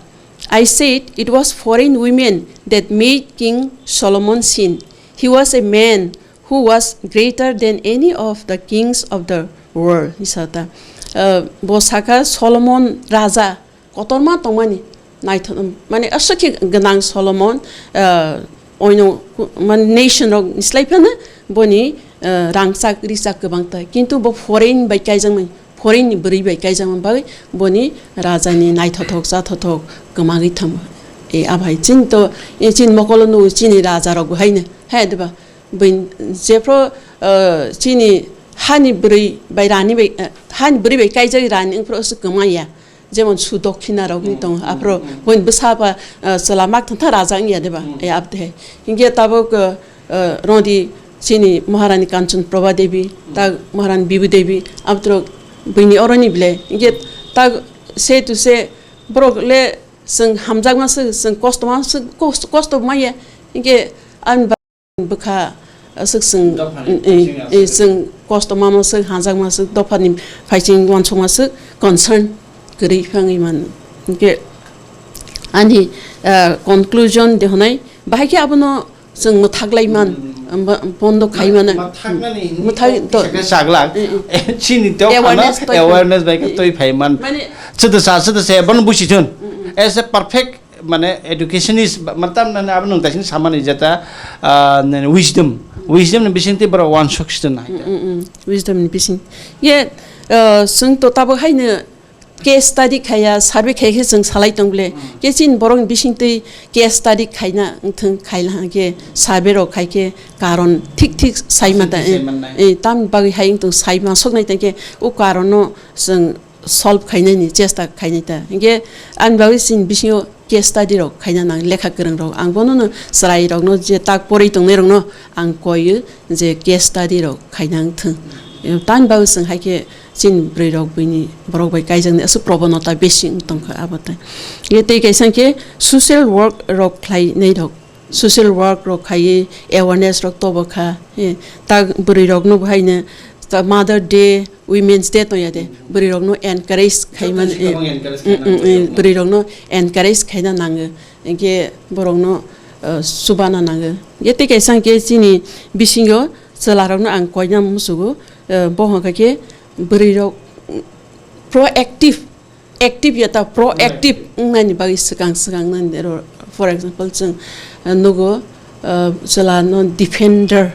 "I said it was foreign women that made King Solomon sin. He was a man who was greater than any of the kings of the world," hisa ta. Uh, bo saka Solomon raja kotorma tongmani naithok, mane aswk khe gwnang Solomon, ah, oino ku-, mane nation rok ni slai phano boni, ah, rangchak richak kwbang ta, kintu bo foreign bai kaijakmani, foreign ni bwrwi bai kaijakmani bagwi boni raja ni naithothok chathothok kwmagwi thango. E, abai chini to, e, chini mokolo no chini raja rok bo haino, he, diba? Bini jephru, ah, chini hani bwrwi bai rani bai, ah, hani bwrwi bai kaijak rani wngphru aswk kwmaya. Jemon Sudokhina rok ni tongo, aphro boin bwsa ba, ah, chwla mak thantha raja wngya deba? E, abde hai. Hinkhe tabuk, ah, ah, rodi chini Maharani Kanchan Prabha Devi, tak Maharani Bibu Devi, abdrok bini oroni bile. Hinkhe tak se tu se borok le chwng hamjakma se, chwng kosto ma se, kosto, kosto maya. Hinkhe ani bwkha aswk chwng, dophani eh, phaising eh, aswk. Chwng kosto mama swk, hanjakma swk, dophani phaising uansukma swk concern kwrwi phangwi man. Hinkhe ani, ah, conclusion de honai, bahai khe abono chwng mwthaklai man, mm, amba bondo khai mane. Mwthaknani mwthak to kisa khe saglak. Eh, eh. Chini to awareness phano toi phai. Awareness bai khe eh, eh. Toi phai man. Mane chwtwsa, chwtwsa bono busi thun. Mm, mm. As a perfect mane education is ba-, mane tam nani abo nwng taising samani jeta, ah, nani wisdom, wisdom ni bising tei borok uansuk sitwng nai. Mm, mm, mm. Wisdom ni bising. Ye, ah, chwng to tabuk haino case study khaya, survey khai khe chwng salai tong bole. Mm. Ke chini borok ni bising twi case study khaina wngthwng khaila hwnkhe survey rok khai khe karon thik thik sai ma ta, thik thik sai eh, man nai. Eh, tam bagwi hai wngthwng sai ma sok nai tang khe o karon no chwng solve khainani chesta khainai ta. Hinkhe ani bagwi chini bisingo case study rok khaina nang, lekha kwrwng rok. Ang bono no chwrai rokno je tak porwi tongnai rokno ang koio je case study rok khaina wngthwng. Tamni bagwi chwng hai khe chini bwrwi rok buini borok bai kaijaknai aswk probonota besi wng tongkha abo tai. Hinkhe tei kaisa hinkhe social work rok khlainai rok. Social work rok khaiwi awareness rok tobo kha. He, tak bwrwi rokno bo haino ta Mother Day, Women's Day tongya de, bwrwi rokno encourage khai man, joto se eh, kwbang encourage mm, khaina mm, nango eh, rokno. Bwrwi rokno encourage khaina nango, hinkhe borokno, eh, chubana nango. Hinkhe tei kaisa hinkhe chini bisingo chwla rokno ang koina musugo, eh, bo hwnkha khe bwrwi rok proactive active ya ta proactive wngnaini bagwi swkang swkang nani ro, for example, chwng, uh, nugo, uh, chwla no defender,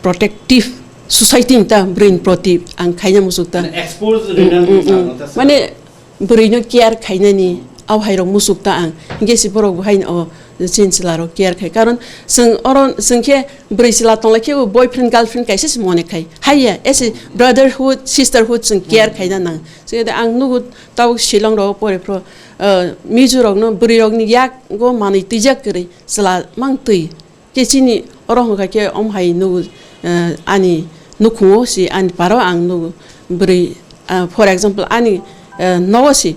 protective society ni ta bwrwi ni proti ang khaina muchuk ta. Mane expose Mm, rwna mm, mm. Mane bwrwi no care khainani abo hai rok muchuk ta ang. Hinkhe se borok bo haino o chini chwla rok care khai. Karon chwng oro chwng khe bwrwi chwla tongla khe bo boyfriend girlfriend kaisa se mone khai. Haiya, as a brotherhood, sisterhood chwng care khaina nang. Chwng de ang nugo tabuk Shillong rogo pore phro, ah, Mizo rokno bwrwi rokni yago manwi twijak kwrwi chwla mang twi. Khe chini oro hwnkha khe om hai nugo, ah, ani nukhungo si ani paro ang nugo bwrwi, ah, for example ani, ah, nogo si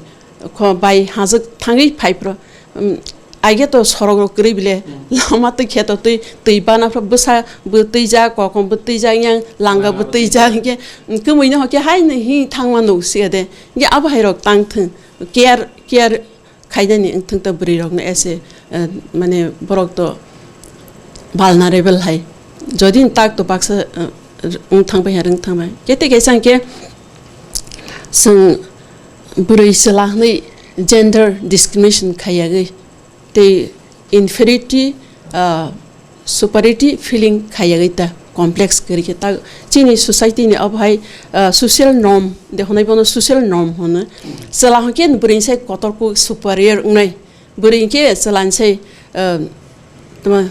kho bai hajwk thangwi phai phro, um, Aige to sorok rok kwrwi bile, lama twi kheto twi, twi bana phra bwsa bo twijak, kokom bo twijak, yang langa bo twijak, hinkhe kwmwi no hokhe hai no hi thangma nuk siya de. Hinkhe abo hai rok tang thung, care, care khainani wngthung ta bwrwi rok no ese, eh, mane borok to vulnerable hai. Jodi tak to baksa, eh, wng thang bai, rwng thang bai. Kete kaisa hinkhe chwng bwrwi chwla hwnwi gender discrimination khaiyagwi tei inferiority, ah, superiority feeling khaiyagwi ta complex kwrwi khe ta chini society ni obo hai, ah, social norm de hwnwi bono social norm hwno. Chwla hwnkhe bwrwi sai kotor kuk superior wngnai, bwrwi hwnkhe chwla ni sai, ah, tama,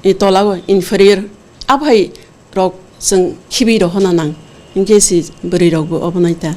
i tola o inferior. Abo hai rok chwng khibi rohorna nang, hinkhe si bwrwi rok bo obo nai ta.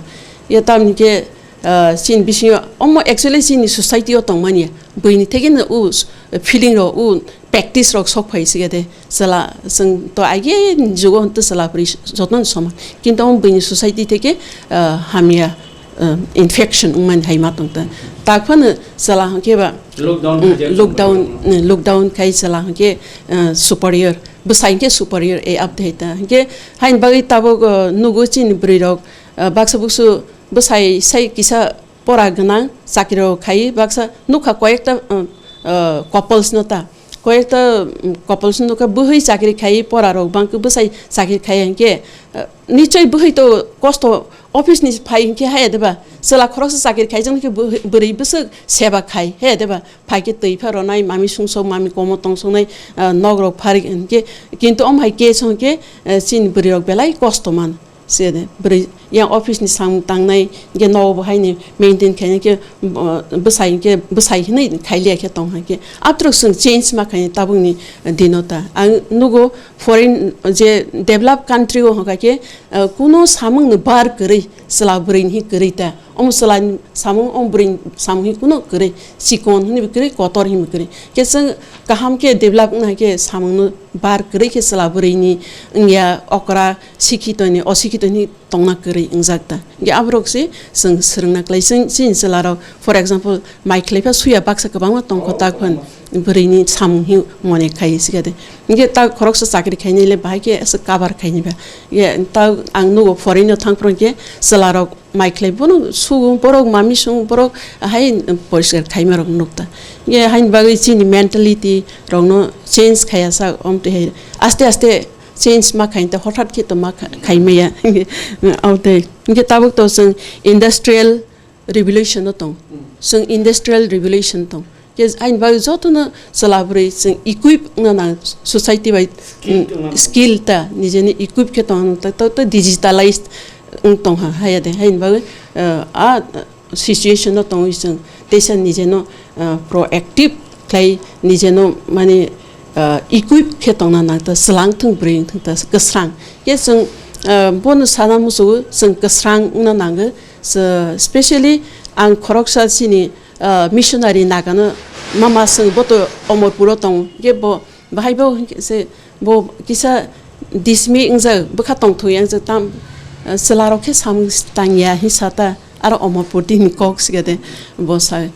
Ya tam hinkhe, ah, chini bisingo omo actually chini society o tongmani ya, buini theke no u s-, feeling rok, u practice rok sok phai siga de. Chwla chwng to age jugo hwn to chwla bwrwi jotono soman, kintu omo buini society theke, ah, hamya, ah, infection wngmani hai ma tong ta. Tak phano chwla hwnkhe ba, lockdown mm, khaijak lockdown, superior. Mm, lockdown khai chwla hwnkhe, ah, superior. Bwsai hinkhe superior, e, abdheta. Hinkhe haini bagwi tabuk, uh, nugo chini bwrwi rok, uh, baksa buksu bwsai sai kisa pora gwnang chakri rok khai baksa nukha koyekta, uh, uh, couples no ta. Koyekta, um, couples no nukha bwhwi chakri khai pora rok bangkhe bwsai chakri khai hinkhe, uh, nichoi bwhwi to kosto office ni phai hinkhe haya deba. Chwla khoroksa chakri khai jang khe bwhwi-, bwrwi bwswk seba khai haya deba. Phaikhe twi pha ronai, mami sungsok, mami komo tongsoknai, ah, nok rok pharik hinkhe, kintu om hai case hwnkhe, eh, chini bwrwi rok belai kosto man. Se de, bwrwi yang office ni samung tangnai, hinkhe nogo bo haini maintain khainai khe, bo-, bwsai hinkhe, bwsai hinwi khailiya khe tong hai khe. Aphuru chwng change ma khainai tabukni dino ta. Ang nugo foreign je develop country o hwnkha khe, eh, kuno samung ni bar kwrwi, chwla bwrwi ni hi kwrwi ta. Omo chwla ni samung, omo bwrwi ni samung hi kuno kwrwi, chikon hinwi kwrwi, kotor hinwi kwrwi. Khe chwng kaham khe develop wngna hai khe samung no bar kwrwi khe chwla bwrwi ni wngya okra, sikhito ni, osikhito ni tongna kwrwi wngjak ta. Hinkhe aborok se chwng swrwngna klai chwng chini chwla rok, for example, mai khlai pha suya baksa kwbangma tongkho tak phan bwrwi ni samung hi mone khai sikha de. Hinkhe ta khoroksa chakri khainai le bahai khe aswk cover khainai ba. Hinkhe ta ang nugo foreign no thang phuru hinkhe chwla rok mai khlai bono sugo, borok mami sung, borok hai poriskar khaima rok nukta. Ye haini bagwi chini mentality rokno change khaya sak, omtwi hai aste aste change ma khainte hothat khe to ma kha-, khaimaya. Omtwi hinkhe tabuk to chwng industrial revolution no tong, chwng industrial revolution tong. Ke aini bagwi jotono chwla bwrwi chwng equip wngna nang society bai, skill mm, wngna nang. Skill ta nijeni equip khe tong ta, ta, ta digitalized wng tong ha, haya de. Haini bagwi, uh, a situation no tongwi chwng teisa nijeno, uh, proactive khlai nijeno mani, uh, equip khe tongna nang ta, chwlang thung bwrwi wng thung ta kwsrang. Ke chwng, uh, bono sana muchungo chwng kwsrang wngna nango. So, specially ang khoroksa chini, ah, missionary nagano mama chwng bo to Omorpuro tongo, je bo bahai bo hinkhe se bo kisa dismi wngjak, bwkha tongthok ya wngjak, tam, ah, chwla rok khe samung tangya hinsa ta, aro Omorpur tini kok siga de bo sa.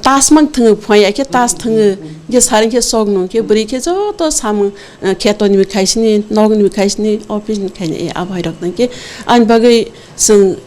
Tas mang thwngo, phai ya khe tas thwngo, je sari khe sok nung khe bwrwi khe joto samung, ah, kheto ni khai sini, nok ni khai sini, office ni khai ni, eh, abo hai rok nang khe ani bagwi chwng,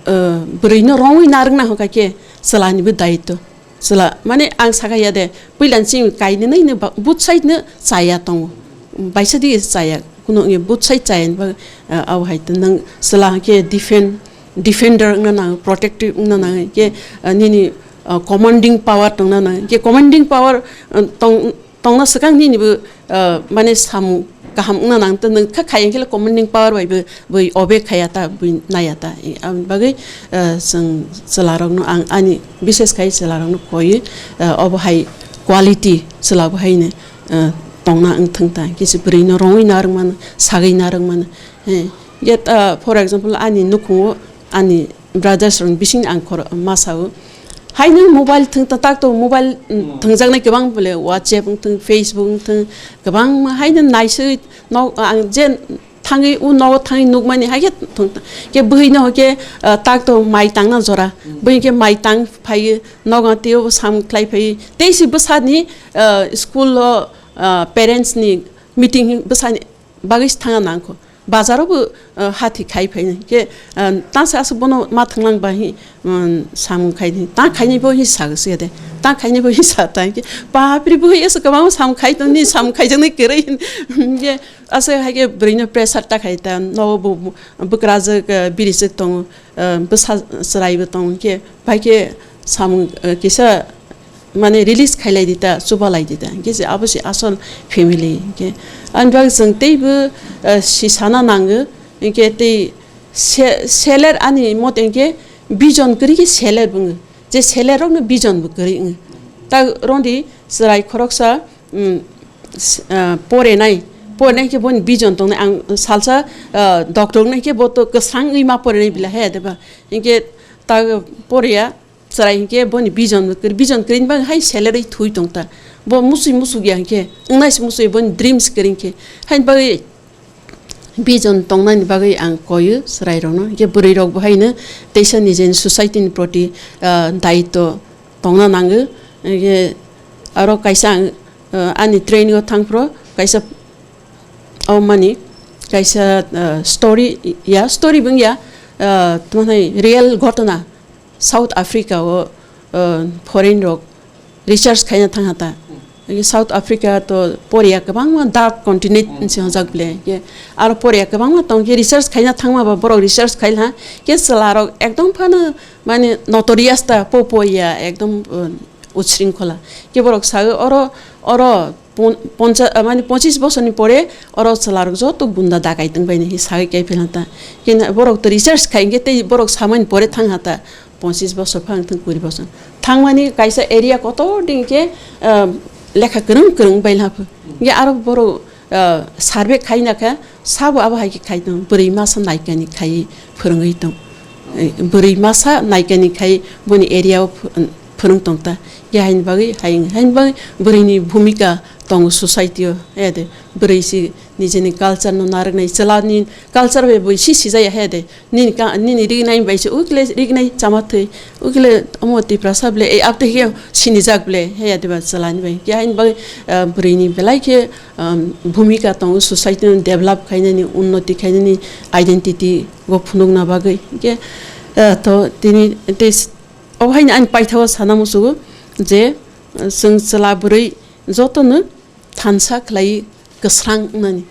eh, bwrwi no rongwi narwkna hwnkha khe chwla ni bo daitw. Chwla, mane ang sakha ya de, puila ni chini kainwi nwi no ba-, both side no chaya tongo. Baisa di chaya, kuno wngya both side chaya ni bagwi, eh, abo hai to nwng chwla hwnkhe defend, defender wngna nango, protective wngna nango, hwnkhe, eh, nini, eh, commanding power tongna nango. Hwnkhe commanding power, eh, tong, tongna swkang nini bo, ah, mane samung kaham wngna nang, nwng kha khai hinkhe commanding power bai bo bui obey khaya ta, bui naya ta. E, aboni bagwi, ah, chwng chwla rokno ang ani bishes khai chwla rokno koi, ah, obo hai quality chwla bo haino, ah, tongna wng thung ta, kisi bwrwi no rongwi narwk mano, sagwi narwk mano. He, yet, ah, for example, ani nukhungo ani brothers rok bising ang khoro ma sao. Haino mobile thwng ta, tak to mobile, mm, thwngjaknai kwbang bole, WhatsApp wng thwng, Facebook wng thwng, kwbangma haino naiswi nok, ang je thangwi u nogo thangwi nukmani, haikhe Thung ta. Ke bwhwi no ke, ah, tak to mai tang na jora. Hmm. Bwhwi ke mai tang phai, nogo tei bo sam khlai phai. Tei si bwsa ni, ah, school lo, ah, parents ni meeting bwsa ni bagwi thang nang kho. Bazar o bo, ah, hati khai phai ni. Ke, ah, ta sa aswk bono ma thang lang ba hi, um, samung khai ni. Ta khai ni bo hi sa se de. Ta khai ni bo hi sa ta ke. Bapri bwhwi aswk kwbang samung khai tong ni, samung khai jang ni kwrwi. Ke Ase hai khe bwrwino pressure ta khai ta, no bo, bo, bwkrajwk, eh, birijwk tongo, eh, bwsa chwraibo tongo khe, bai khe samung, eh, kisa mane release khailai di ta, chubalai di ta, hingkhe se abo se asol family hingkhe. Ani bagwi chwng teibo, eh, si sana nango, hingkhe tei se-, seller ani mote hingkhe vision kwrwi khe seller bungo. Je seller rokno vision bo kwrwi wngo. Ta rwndi chwrai khoroksa, um, s-, ah, porenai, porenai khe boni vision tongnai. Ang salsa, ah, doctor wngnai khe bo to kwsang wi ma porenai bila he de ba. Hinkhe ta poreya chwrai hinkhe boni vision bo kwrwi, vision kwrwini bagwi hai seller wi thwi tong ta. Bo musui musuk ya hinkhe, wngnai se musui boni dreams kwrwi hinkhe. Haini bagwi vision tongnani bagwi ang koyo chwrairokno, hingkhe bwrwirok bo haino teisa nijeni society ni proti, ah, daitw tongna nango. Hingkhe aro kaisa ang, ah, ani training o thangphro kaisa, o mani kaisa, ah, story, ya story bung ya, ah, tamo hai real ghotona. South Africa o, uh, foreign rok research khaina thangha ta. South Africa to poria kwbangma dark continent hinwi hwnjak bile. Ke aro poria kwbangma tong khe research khaina thangma ba borok research khai ha. Ke chwla rok ekdom phano mane notorious ta po po ya ekdom, uh, ushringkhola. Ke borok sago oro, oro pon-, poncha-, ah, mane pochis bosorni pore oro chwlarok joto gunda dakai tongbaini hi sagwi kaiphilna ta. Khe na borok to research khai hwnkhe tei borok samani pore thang ha ta, pochis bosor phang thang kuri bosor. Thangmani kaisa area kotor ding khe, ah, lekha kwrwng kwrwng bailha pho. Hwnkhe aro borok, ah, survey khaina khe sabo abo hai khe khai tong, bwrwi masa naikani khai phwrwngwi tong. Eh, bwrwi masa naikani khai boni area o ph-, phwrwng tong ta. Ya haini bagwi, haini, haini bagwi bwrwini bhumika tongo society o, ya de. Bwrwi si nijeni culture no narwknai, chwla ni culture bai bwrwi si sijaya, ya de. Nini ka, nini rignai bai se ukle rignai chama thwi, ukle omo Tiprasa ble, e apte khe sinijak ble, ya de ba chwla ni bai. Ya haini bagwi, ah, bwrwini belai khe, um, bhumika tongo society no develop khainani, unnoti khainani, identity go phunukna bagwi. Hingkhe, ah, to tini tei s-, obo haino ani paithago sana muchugo je, ah, chwng chwla bwrwi jotono thansa khlai kwsrang wngnani,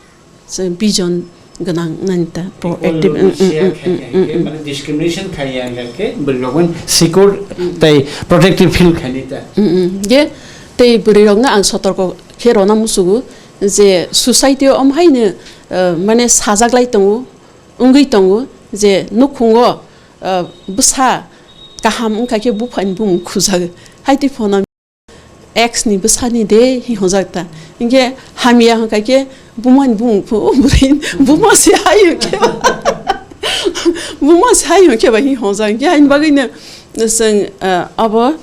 chwng vision gwnang wngnani ta, proactive, mm, mm, mm, mm, mm, mm. Mane discrimination khai ya hwnkhe bwrwi rok bai secure tei protective feel khaini ta. Mm, mm. Je tei bwrwi rokno ang sotorko khe rwna muchugo je society o omo haino, uh, mane sajaklai tongo, wngwi tongo je nukhungo, uh, bwsa kaham wngkha khe buphani bumung khujago. Hai twi phano ex ni bwsani de hi hwnjak ta. Hinkhe hamya hwnkha khe bumani bumung phu bwrwi buma se hayo khe ba. Buma se hayo khe ba hi hwnjak. Hinkhe haini bagwino chwng, uh, abo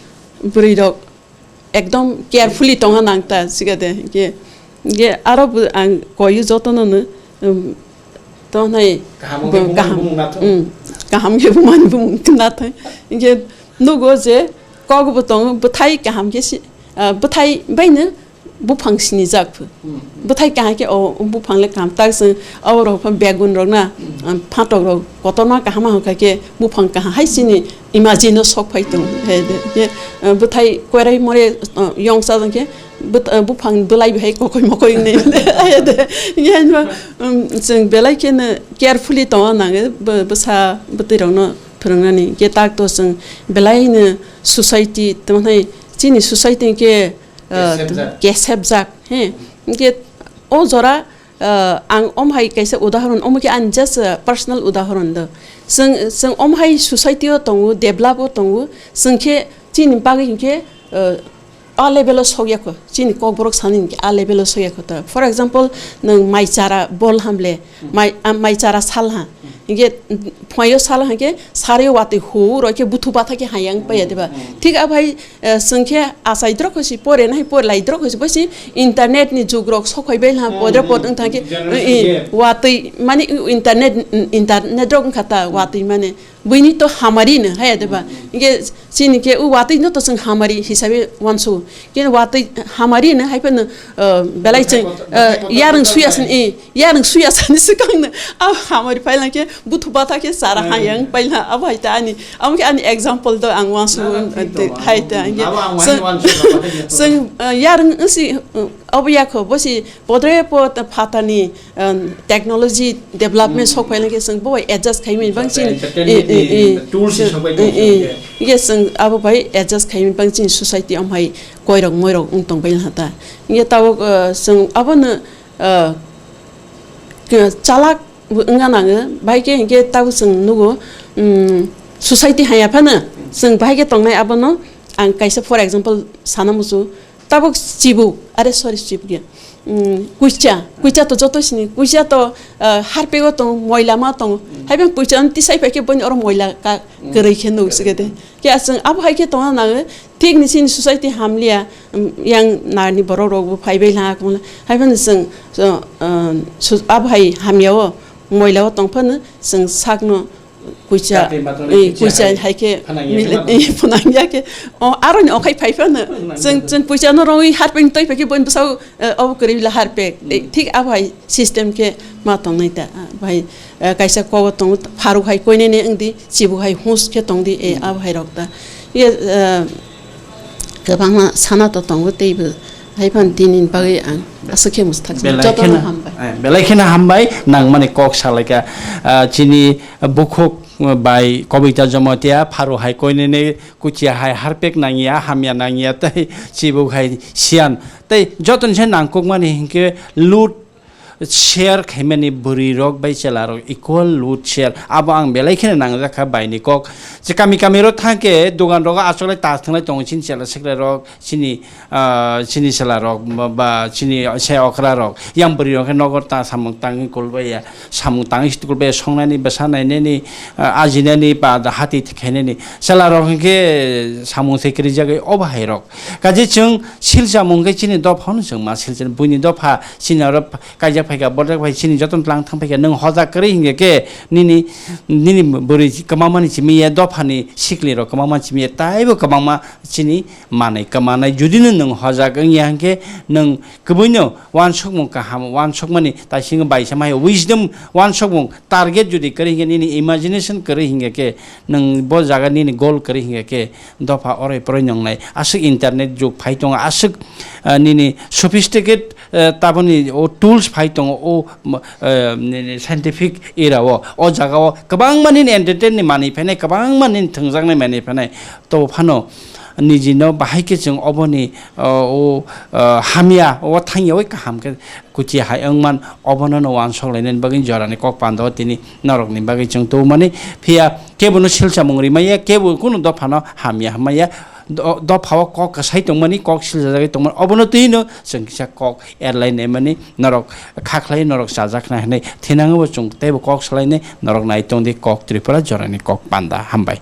bwrwi rok ekdom carefully tongna nang ta, siga de. Hinkhe, hinkhe aro bo ang koyu jotono no, um, tongnai kaham bo khe bumani kaham, bumung nathok. Um, kaham khe bumani bumung nathok. Hinkhe nugo je kok bo tongo, bwthai kaham khe si, ah, bwthai baino buphang sinijak pho. Hmm. Bwthai kaham khe o buphang le kaham tak se, abo rok pha begun rok na, hmm, ah, phatok rok kotorma kaham hwnkha khe buphang kaham hai sini imagine o sok phai tong. He de, he, ah, bwthai koirai more, ah, yongsa jang khe, bwt-, ah, buphang bwlai bai kokoi mokoi wngnai. He de, he no, um, chwng belai kheno carefully tongna nango, bw-, bwsa bwtwi rokno phwrwngnani. Khe tak to chwng belai no society, tamo hai chini society khe, ah, kesepjak. Kesepjak, he. Hinkhe o jora, ah, ang om hai kaisa udahoron, omo khe ani just, ah, personal udahoron do. Chwng, chwng om hai society o tongo, develop o tongo, chwng khe chini bagwi hinkhe, ah, A level o sokya kho, chini kokborok sani hinkhe a level o sokya kho ta. For example, nwng mai chara bol hamle, mai, a, mai chara sal ha. Hinkhe phuaio sal ha hinkhe sario watwi hu roi khe buthu batha khe hayang paiya deba. Thik a bhai, eh, chwng khe achai drok hoisi pore nai pore lai drok hoisi boisi internet ni jug rok sokhoi bai ha podre pod wng thang khe, eh, eh, watwi mani internet, internet rok wngkha ta watwi mani. Buini to hamari no haya deba. Inge chini ke u watwi no to chwng hamari hisabe wansu. Ke watwi hamari no hai phano, uh, belai chwng, uh, yarung suya san, eh, yarung suya sani swkang no. A hamari phaila ke buthu batha ke sara hayang paila abo hai ta ani. Amo ke ani example do ang wansu hai ta inge. Chwng, uh, yarung si, uh, abo yakho bosi podre pod phatani, um, technology development sok phailai khe chwng bo bai adjust khaimani bang chini, entertainment eh, eh, eh, tools chwng, sok bai eh, tong eh, khe. Ye chwng abo bai adjust khaimani bang chini society om hai koirok moirok wng tong bai hata. Ye tabuk, uh, chwng abono, uh, ke chalak wngna nango, bai khe hinkhe tabuk chwng nugo, um, society haya phano chwng bahai khe tongnai abono ang kaisa for example sana muchung. Tabuk chibuk, are sorry, chibuk ya. Mm, kuicha, kuicha to joto sini, kuicha to, ah, harpego tongo, moila ma tongo. Hai bang kuicha no tisai pai khe boni oro moila ka kwrwi khe nuk sike de. Khe aswng abo hai khe tongna nango, thik ni chini society hamliya, mm, yang nani borok rok bo phai bai langa kung la. Hai phano chwng, so, ah, su-, abo hai hamya o, moila o tong phano chwng sak no kuicha, kuicha eh, hai kuicha hai, hai khe phwnang ya mil-, khe eh, phwnang ya khe. O, aro ni okhai phai phano. Phwnang chwng, ya. Chwng kuicha no rongwi harpek toi phai khe boni bwsao, eh, obo kwrwi la harpek. Eh, hmm. Thik abo hai system khe ma tongnai ta. Ah, bai, eh, kaisa kobo tongo, pharuk hai koinene wngdi, chibuk hai hus khe tongdi, eh, hmm. Abo hai rok ta. Ye, eh, kwbangma sana to tongo teibo. Hai phano tini bagwi ang aswk khe mwsthak belai jotono kheno, hambai. Eh, belai kheno hambai, nang mani kok salaikha, ah, chini bukhuk bai Kobita Jomotia, pharo hai koinene kuchia hai harpek nangya, hamya nangya, tei chibuk hai siyan. Tei jotoni se nangkukmani hinkhe load share khaimani bwrwi rok bai chela rok equal load share. Abo ang belai kheno nangjakha baini kok. Je kami kami ro thangkhe dogan rogo achoklai ta thanglai tongo chini chela sekla rok. Chini, ah, chini chwla rok ba, ba chini se okra rok, yang bwrwi rok khe nogo ta samung tangwi kulbaiya, samung tangwi kulbaiya, songnani, bwsa nainani, ah, ajinani, ba da hati khainani. Chwla rok hinkhe samung se kwrwi jagwi obo hai rok. Kaje chwng sil chamung khe chini dopha no chwng ma sil chani. Buini dopha chini oro kaijak phaikha, borjak phai chini jotono tlang thang phaikha, nwng hojak kwrwi hinkhe khe nini, nini bwrwi kwmamani simi ya, dophani sikli rok kwmamani simi ya, taibo kwbangma chini manwi kwmanai. Judino nwng hojak wngya hinkhe nwng kwbwino uansukmung kaham uansukmani taisingo baisa mai wisdom uansukmung target judi kwrwi hinkhe nini imagination kwrwi hinkhe khe nwng bo jaga nini goal kwrwi hinkhe khe dopha oroi poroi nwngnai. Aswk internet jug phai tongo, aswk, ah, nini sophisticated, eh, taboni o tools phai tongo, o, eh, nini scientific era o, o jaga o kwbangma nini entertain ni manwi phainai, kwbangma nini thwngjaknai manwi phainai. To phano nijino bahai khe chwng oboni, o, o, ah, hamya o thangya oi kaham khe kuchi hai wngman, obono no uansuk lainani bagwi jorani kok panda o tini norokni bagwi chwng tubumani. Phiya kebo no silchamung rimaya, kebo kunu dophano hamya hamaya, do-, dophao kok kwsai tongmani, kok siljajagwi tongmani, obono twi no chwng kisa kok erlai naimani, norok kha khlai norok chajak nai hinwi thinango bo chwng teibo kok salainai, norok nai tongdi kok Tripura jorani kok panda. Hambai.